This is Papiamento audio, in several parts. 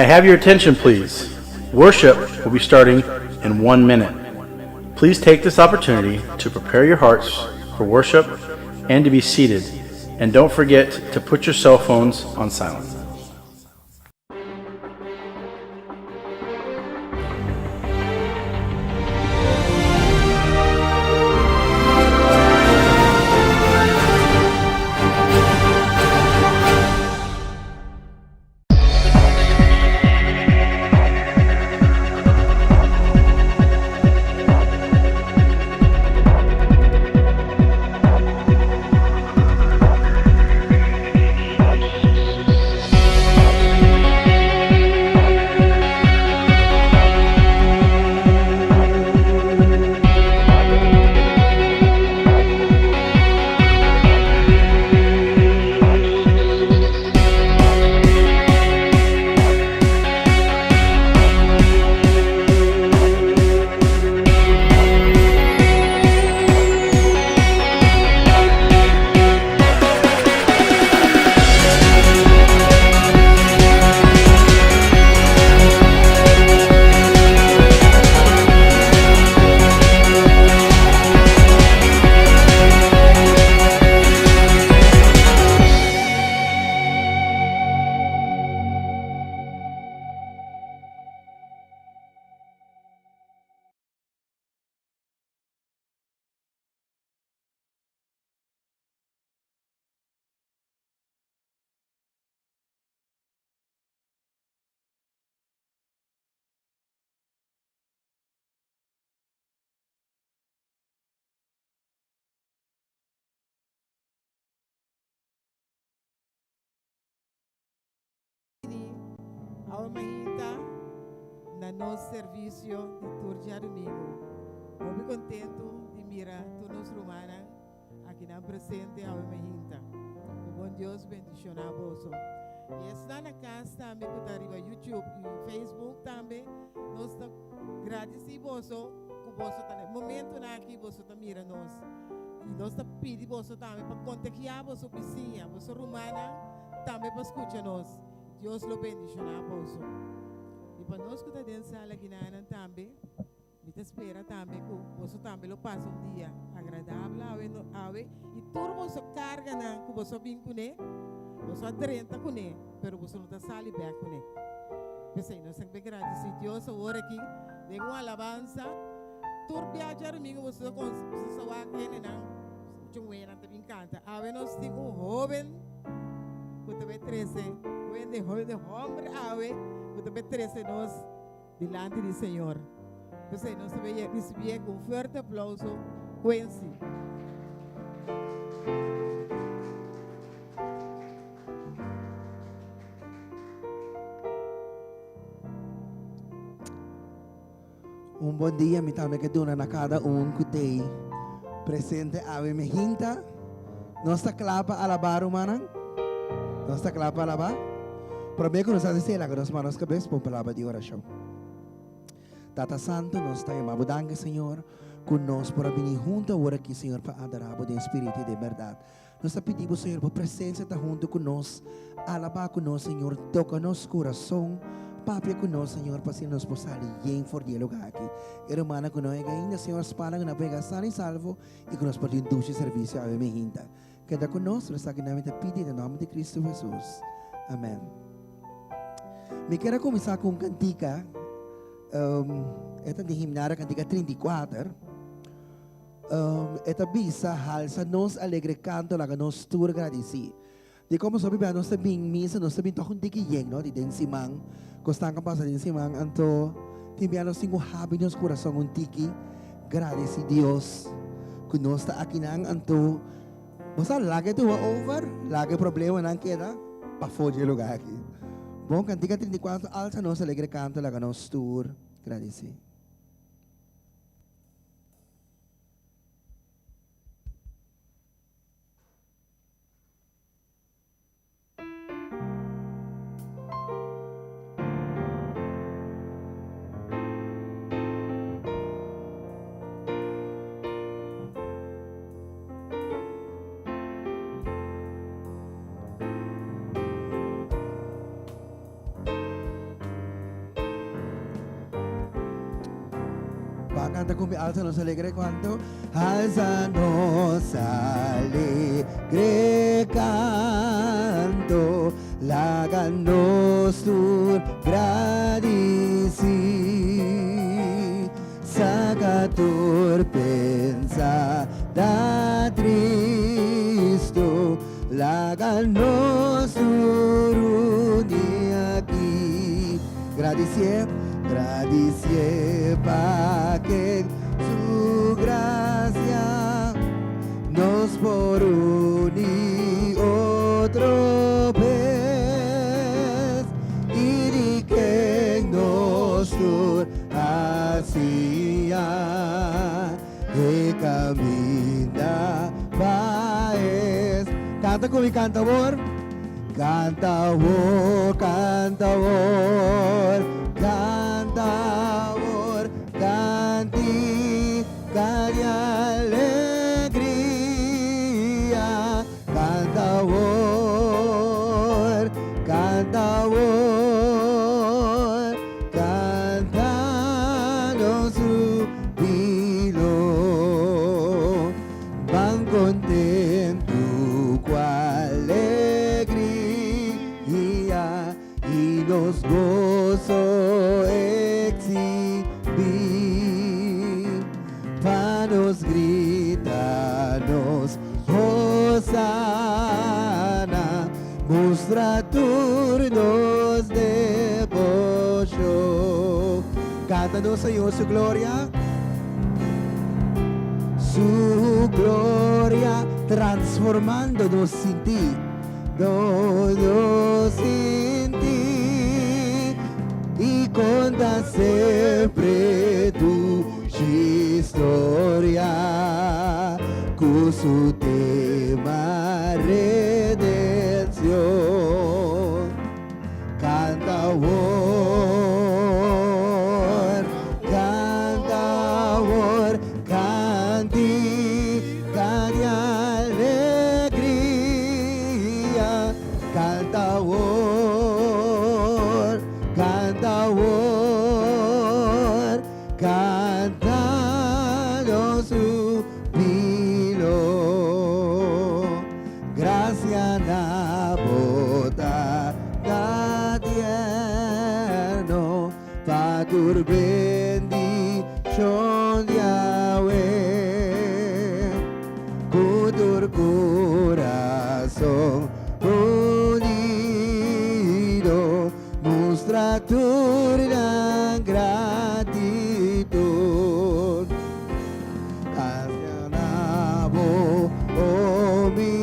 May I have your attention, please? Worship will be starting in one minute. Please take this opportunity to prepare your hearts for worship and to be seated. And don't forget to put your cell phones on silent. Bini awe mainta na nos servisio di tur djadumingu. Hopi kontentu di mira tur nos rumannan akinan presente awe mainta. Ku bon Dios bendishoná boso. I esnan na kas tambe ku ta riba YouTube i Facebook tambe, nos ta gradisí boso ku boso ta na e momentunan aki boso ta mira nos. I nos ta pidi boso tambe pa kontagiá boso bisiña, boso rumannan tambe pa skucha nos. Dios lo bendishoná boso. I pa nos ku ta den sala ginanan tambe, mi ta spera tambe ku boso tambe lo pasa un dia agradabel awe no awe i tur boso karganan ku boso a bin kuné, boso a drenta kuné, pero boso no ta sali bèk kuné. P'esei nos ta gradisí Dios awor aki den un alabansa. Tur bia djadumingu boso ta kon boso sa wak hendenan mucha muhernan ta bin kanta. Awe nos tin un hoben ku ta bay trese un hende hende homber awe ku ta bay trese nos dilanti di Señor. P'esei nos ta bay risibié ku un fuerte aplauso Quincy. Un bon dia mi tambe ke duna na kada un ku tei presente awe mi hinta. Nos ta kla pa alabá, rumannan? Nos ta kla pa alabá? Promé ku nos hasi esei, laga nos manda nos kabes pa un palabra di orashon. Tata Santu, nos ta yama Bo danki, Señor, ku nos por a bini huntu awor aki, Señor, pa adorá Bo den spiritu i den bèrdat. Nos ta pidi Bo, Señor, Bo presencia ta hunto cu nos. Alaba cu nos, Señor. Toca nos curason. Papia cu nos, Señor, pa asina nos por sali yen for di e lugar aki. E rumannan cu no yega ainda, Señor, spana cu nan por yega sano y salvo y cu nos por tin un dushi servicio awe mehinta. Keda cu nos, nos aki nan mi ta pidi den nomber di Cristo Jesus. Amen. Mi kier a cuminsa cu un cantica, um, e ta di himnario cantica 34. E ta bisa, Halsa nos alegre kanto, laga nos tur gradisí. Di komo so bibia nos ta bin misa, nos ta bin tòg un tiki yen, no? Di den siman, kosnan ku a pasa den siman, anto tin bia nos tin ku habri nos kurason un tiki, gradisí Dios ku nos ta akinan. Anto bo sa laga e tuba over, laga e problemanan keda pafó dje lugá aki. Bon, kantika 34, Alsa nos alegre kanto, laga nos tur gradisí. Canta con mi alza nos alegre canto. Alza nos alegre canto. Laga nos tur gradici. Saca tur pensada tristo. Laga nos tur uni aki. Gradicié, gradicié pa ken su gracia nos por uni otro bes i di ken nos tur a siña e caminda pa es. Canta cu mi, canta awor. Canta awor, canta awor, canta awor, cantica di alegria. Canta awor, canta awor, canta nos jubilo. Ban kontentu ku alegria i nos goso eksibí. Pa nos grita nos hosana, mustra tur nos deboshon. Kanta nos Señor su gloria. Su gloria transformando nos sinti, nos sinti i konta sempre dushi historia ku su tema redención. Canta awor, canta awor, cantica di alegria. Canta awor, canta awor, canta nos jubilo. Gracia na bo Tata tierno pa tur bendicion di awe. Cu tur curason unido mustra tur nan gratitud. Gracia na bo, oh mi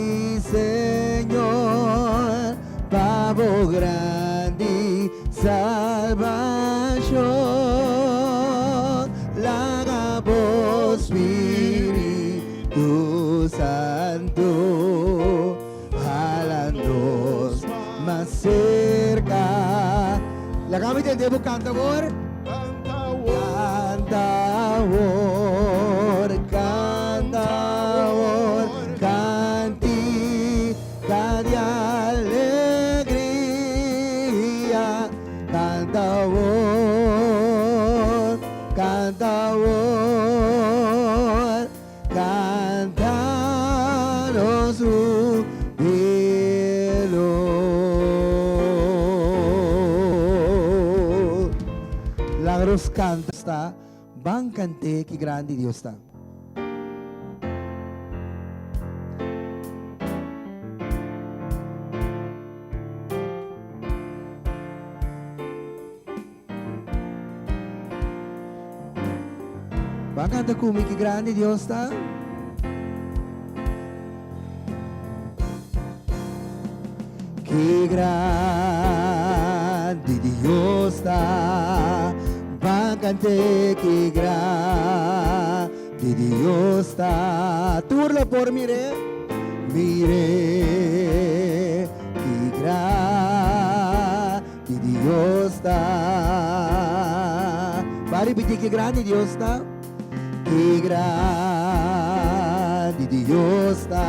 Señor, pa bo grandi salvacion. Laga bo Spiritu Santo hala nos mas cerca. Laga mi tende bo canta awor. Canta awor, canta awor, cantica di alegria. Canta awor, canta awor, canta nos jubilo. Laga nos canta sta, ban cant'é ki grandi Dios ta. Ban canta cu mi ki grandi Dios ta. Ki grandi Dios ta. Ban cant'é ki grandi Dios ta. Tur lo por mir'é, mir'é. Ki grandi Dios ta. Ban ripití, ki grandi Dios ta. Ki grandi Dios ta,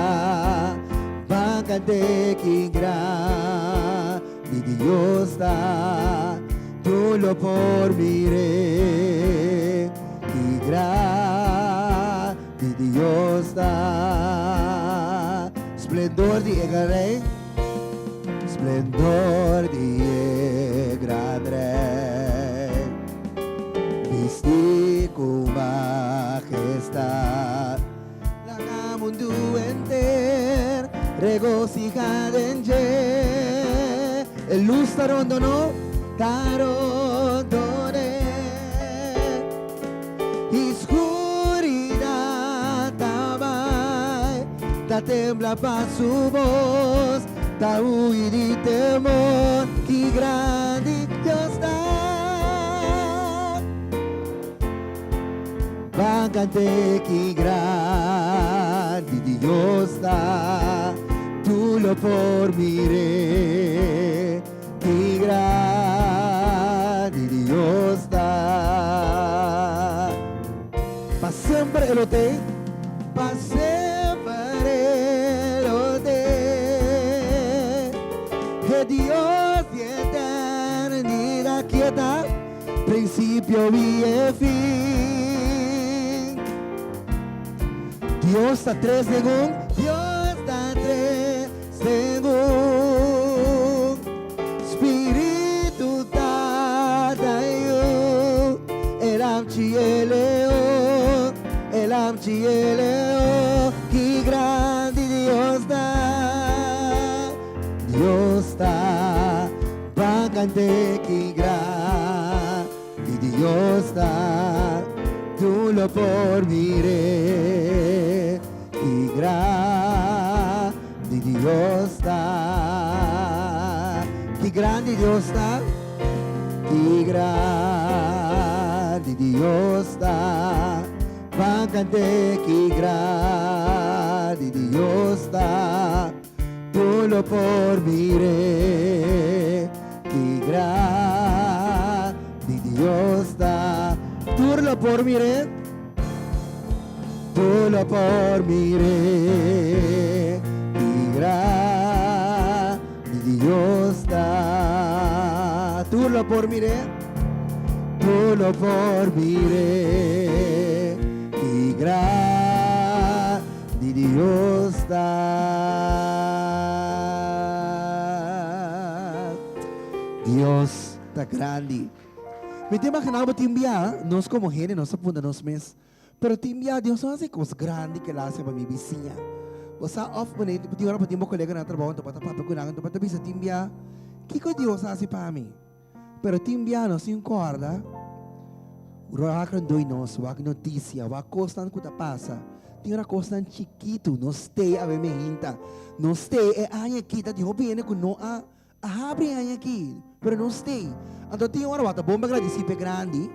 ban cant'é ki grandi Dios ta, tur lo por mir'é. Ki. Grandi Dios ta. Splendor di e gran Rey, splendor di e gran Rey, bisti cu majestad. Laga mundu henter regociha den dje. E luz ta rondono, ta rondone. I skuridat ta bai, ta tembla pa su bos, ta hui di temor. Ki grandi Dios ta! Ban kant'é ki grandi Dios ta, tur lo por mir'é. Ki grandi Dios ta. Pa semper e lo t'ei, pa semper e lo t'ei. E Dios di eternidad ki ta principio i e fin. Dios ta tres den un, Dios ta tres den un. Spiritu, Tata i Yu, e Lamchi e Leon, e Lamchi e Leon, ki grandi Dios ta, Dios ta. Ban kant'é ki grandi Dios ta, tur lo por mir'é. Ki grandi Dios ta, ki grandi Dios ta, ki grandi Dios ta. Ban kant'é ki grandi Dios ta. Tur lo por mir'é, ki grandi Dios ta. Tur lo por mir'é, tur lo por mir'é, ki grandi Dios ta. Tur lo por mir'é, tur lo por mir'é, ki grandi. Di Dios ta. Dios ta grandi. Mi ta imaginá bo tin bia nos komo hende nos ta puntra nos mes, pero tin bia Dios no hasi kos grandi ke el a hasi pa mi bisiña. Bo sa òf bo tin ora bo tin bo kolega na trabou anto bo ta papia ku nan anto bo ta bisa tin bia kiko Dios a hasi pa mi? Pero tin bia nos tin corda wak rondoi nos, wak noticia, wak cosnan cu ta pasa. Tin ora cosnan chikitu nos stay awe mehinta. Nos stay e aña aki ta tin hopi hende cu no a a habri e aña aki, pero nos stay. Anto tin ora wak ta bon pa gradici p'e grandi,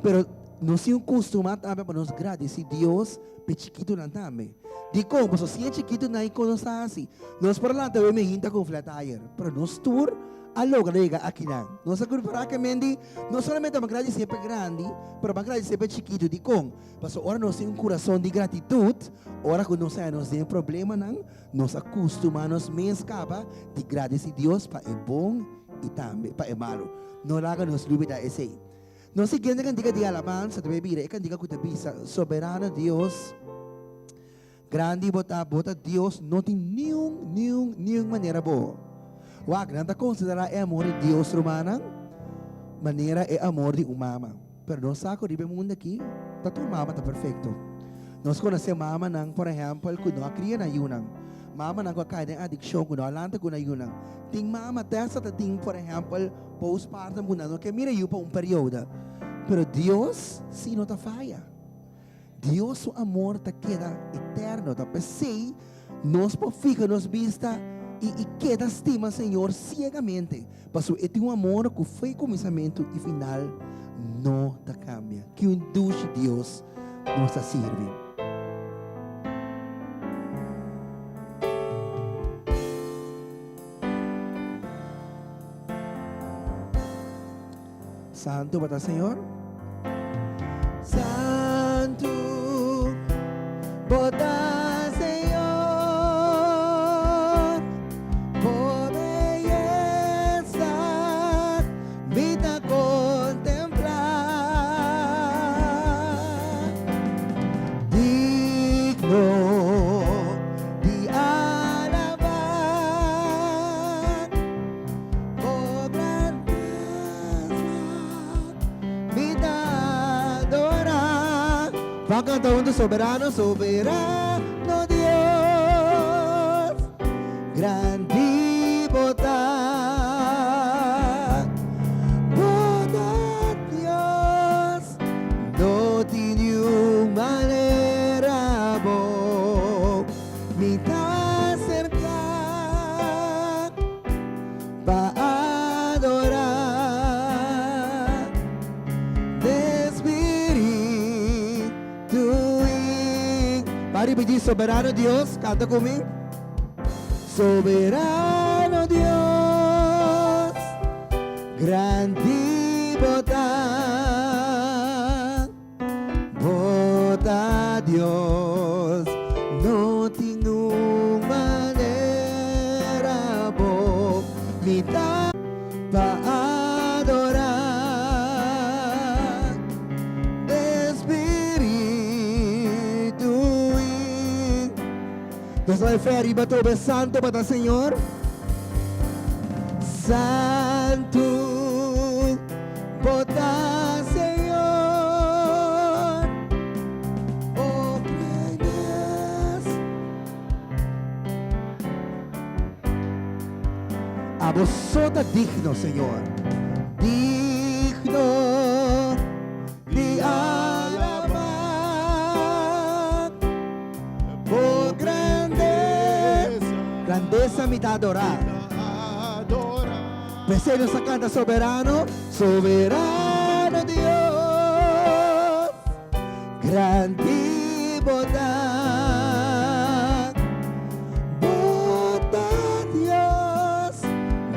pero nos tin un costuma tambe pa nos gradici Dios p'e chikitunan tambe. Dikon? Pasobra si e chikitunan i kon nos ta hasi? Nos por a lanta awe mehinta cu un flat tire, pero nos tur a logra yega akinan. Nos a kurpará ke men di no solamente ban gradisé pa e grandi, pero ban gradisé pa e chikitu. Dikon? Pasobra ora nos tin un kurason di gratitut, ora ku nos haña nos den problemanan, nos a kustumá nos mes kaba di gradisí Dios pa e bon i tambe pa e malu. No laga nos lubidá esei. Nos siguiente kantika di alabansa ta bai bira e kantika ku ta bisa, Soberano Dios, Grandi bo ta, bo ta Dios, no tin niun, niun, niun manera bo. Wak, nan ta konsiderá e amor di Dios, rumannan, manera e amor di un mama. Pero nos sa ku riba e mundu akí, ta tur mama ta perfekto. Nos konosé mamanan, por ehèmpel, ku no a kria nan yunan. Mamanan ku a kai den adikshon, ku no a lanta ku nan yunan. Tin mama te hasta ta tin, por ehèmpel, postpartum ku nan no ke mira yu pa un periodo. Pero Dios sí no ta faya. Dios su amor ta keda eterno. Ta p'esei nos por fija nos bista i i keda stima Señor siegamente, pasobra e tin un amor ku fo'i kuminsamentu i final no ta kambia. Ki un dushi Dios nos ta sirbi! Santu bo ta Señor. Santu bo ta Señor. Bo beyesa mi ta contempla. kanta huntu, Soberano, soberano Dios, grandi bo ta. Bo ta Dios, no tin niun manera bo mi ta serka pa adorá. Den spiritu i. Pa ripití, Soberano Dios, kanta ku mi. Soberano Dios, grandi bo ta. Bo ta Dios, no tin un manera bo mi ta pa adorá den spiritu i. Nos ta bai fe ariba tobe santo pa ta Señor. Santu bo ta Señor. O Reyes. Abo so ta digno, Señor. Digno di alabá. Bo grandesa. Grandesa mi ta adorá. P'esei nos ta kanta soberano, soberano Dios, grandi bo ta. Bo ta Dios,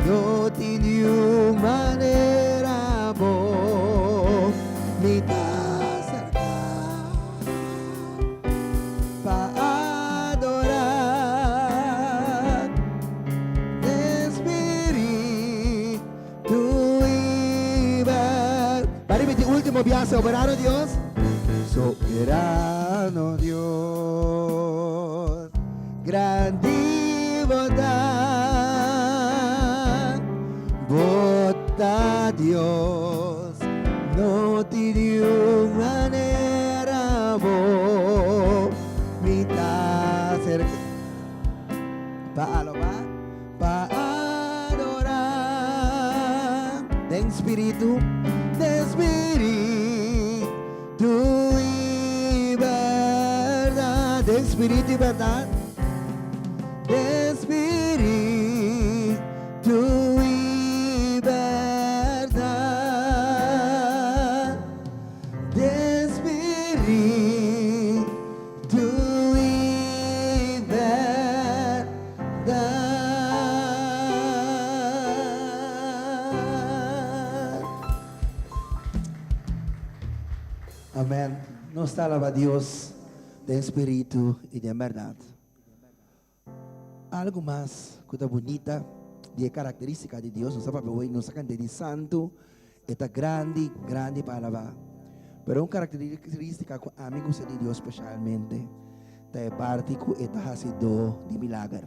no tin niun manera bo mi ta serka. Pa adorá den spiritu i bèrdat. Pa ripití último biaha, Soberano Dios. Soberano Dios, grandi bo ta, bo ta Dios. No tin niun manera bo mi ta serka pa alabá, pa adorá den spiritu, den spiritu i bèrdat, den spiritu i bèrdat, den spiritu. Tu i bèrdat, den spiritu i bèrdat. Amen. Nos ta alaba Dios den spiritu i den bèrdat. Algu mas ku ta bunita di e karakterístika di Dios, nos ta papia hoy, nos ta kant'é di santu, e ta grandi, grandi pa alabá. Pero un karakterístika ku ami gusta di Dios speshalmente ta e parti ku e ta hasidó di milager.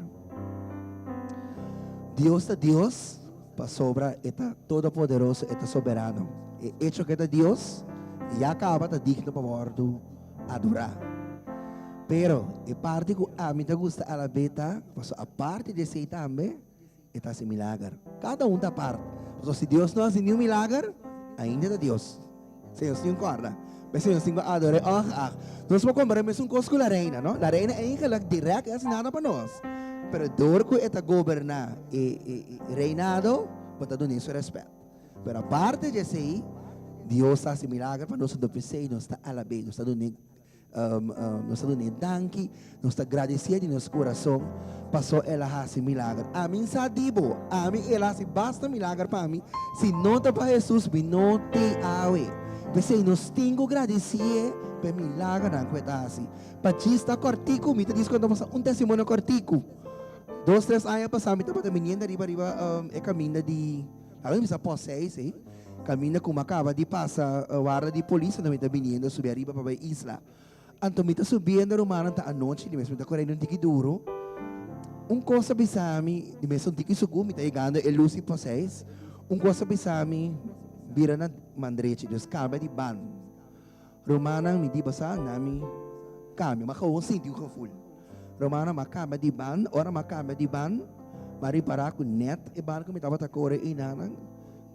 Dios ta Dios pasobra e ta todopoderoso, e ta soberano. E echo ku e ta Dios ya kaba ta digno pa wòrdu adorá. Pero e parti ku ami ta gusta alab'é ta pasobra aparte di esei tambe e ta hasi milager. Kada un ta apart. Pasobra si Dios no hasi niun milager, ainda ta Dios. Señor tin kòrda. P'esei nos tin ku ador'é òg ag. Nos por kompar'é mesun kos ku Lareina, no? Lareina eigenlik dirèkt e hasi nada pa nos. Pero dor ku e ta goberná e reinado, bo ta dun'é su rèspèt. Pero aparte di esei, Dios ta hasi milager pa nos, anto p'esei nos ta alab'é, nos ta dun'é, nos ta dun'é danki, nos ta gradisié di nos kurason paso el a hasi milager. Ami N sa di bo, ami el a hasi basta milager pa mi, si no ta pa Hesus mi no t'ei awe. P'esei nos tin ku gradisié pa e milagernan ku e ta hasi. Pa djis ta kòrtiku, mi ta djis konta boso un testimonio kòrtiku. Dos tres aña pasá mi tabata biniendo ariba riba e kaminda di. Awe mi sa pos seis ei. Kaminda ku mi a kaba di pasa warda di polis anto mi ta biniendo subi ariba pa bai isla. Anto mi ta subiendo rumannan ta anochi di mes mi ta korendo un tiki duru. Un kos a bisa mi di mes un tiki sugu mi ta yegando e lus di pos seis. Un kos a bisa mi bira na man drechi dus kambia di ban. Rumannan mi di basa na mi. kambia, m'a gewoon sinti un gevoel. Rumannan, m'a kambia di ban, ora m'a kambia di ban, m'a ripará ku nèt e ban ku mi tabata kore einanan,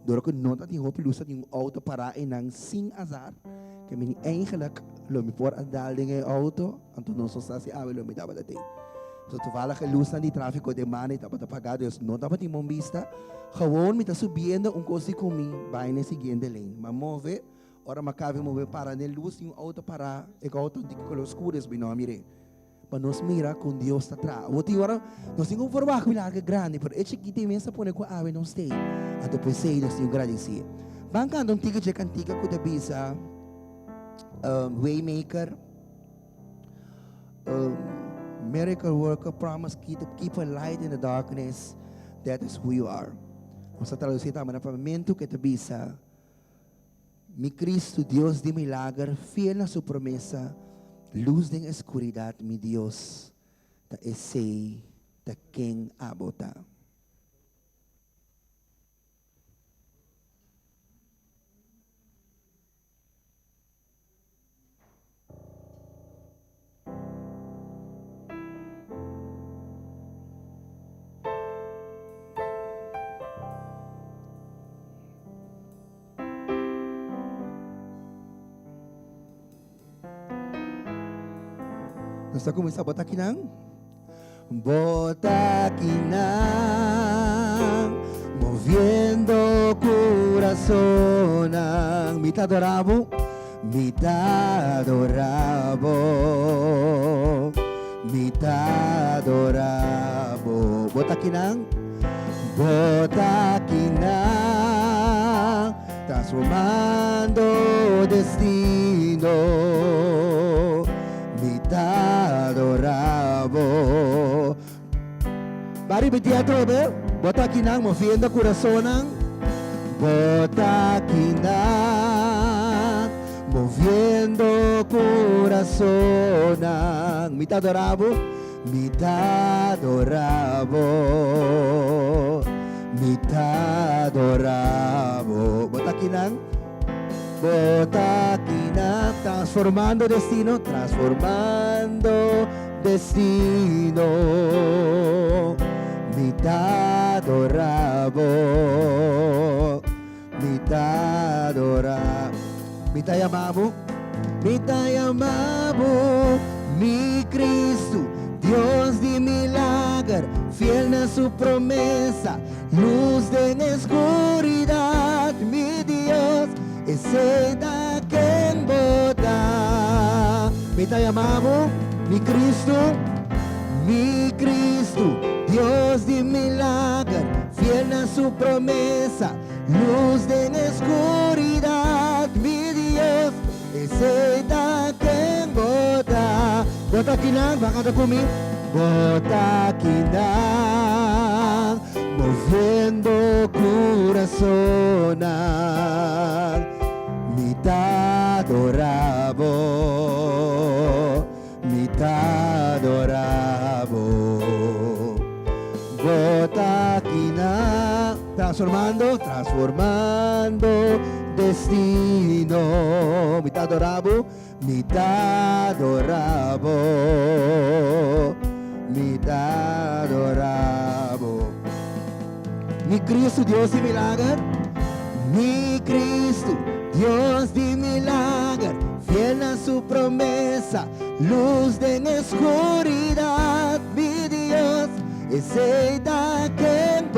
dor ku no ta tin hopi lus, ta tin un outo pará einan sin azar, ke mi eigenlijk lo mi por a dal den e outo, anto nos no sa si awe lo mi tabata den. So toevallig e lusnan di tráfiko den banda ei tabata pagá, dus no tabatin bon bista. Gewoon mi ta subiendo un kos di ku mi bai na e siguiente lane. M'a move, ora m'a kabe move para den lus tin un outo pará, e outo di kolor skur, dus mi no a mir'é. Pa nos mira kon Dios ta traha. Bo tin ora nos tin ku verwagt milager grandi, pero e chikito ei mes ta pone ku awe nos t'ei. Anto p'esei nos tin ku gradisí. Ban kanta un tiki dje kantika ku ta bisa Waymaker, Miracle worker, promise keeper, keep a light in the darkness, that is who you are. Nos ta tradusí tambe na papiamentu ku e ta bisa. Mi Cristo, Dios di milager, fiel na su promesa, luz den e scuridad, mi Dios, ta esey ta ken abo ta. Nos ta kuminsá bota kinan. Bota kinan, moviendo kurasonan. Mi ta adorá bo, mi ta adorá bo, mi ta adorá bo. Bota kinan, bota kinan, transformando destino. Mi ta adorá bo. Ba ripití atrobe, Bo ta akinan moviendo kurasonnan. Bo ta akinan moviendo kurasonnan. Mi ta adorá bo. Mi ta adorá bo. Mi ta adorá bo. Bo ta akinan. Bo ta akinan transformando destino, transformando destino. Mi ta adora bo, mi ta adora. Mi ta yama bo, mi ta yama bo, mi Cristo, Dios di milager, fiel na su promesa. Luz den e skuridat, mi Dios, esei ta ken bo ta. Mi ta yama bo, mi Cristo, mi Cristo, Dios di milager, fiel na su promesa. Luz den e skuridat, mi Dios, esei ta ken bo ta. Bo ta kinan, bo a kanta ku mi. Bo ta kinan, moviendo kurasonnan. Mi ta adorá bo, mi ta adorá bo. Bo ta kinan. Transformando, transformando destino. Mi ta adorá bo, mi ta adorá bo, mi ta adorá bo. Mi Cristo, Dios di milager, mi Cristo, Dios di milager, fiel na su promesa, luz den e scuridad, mi Dios, esey ta ken.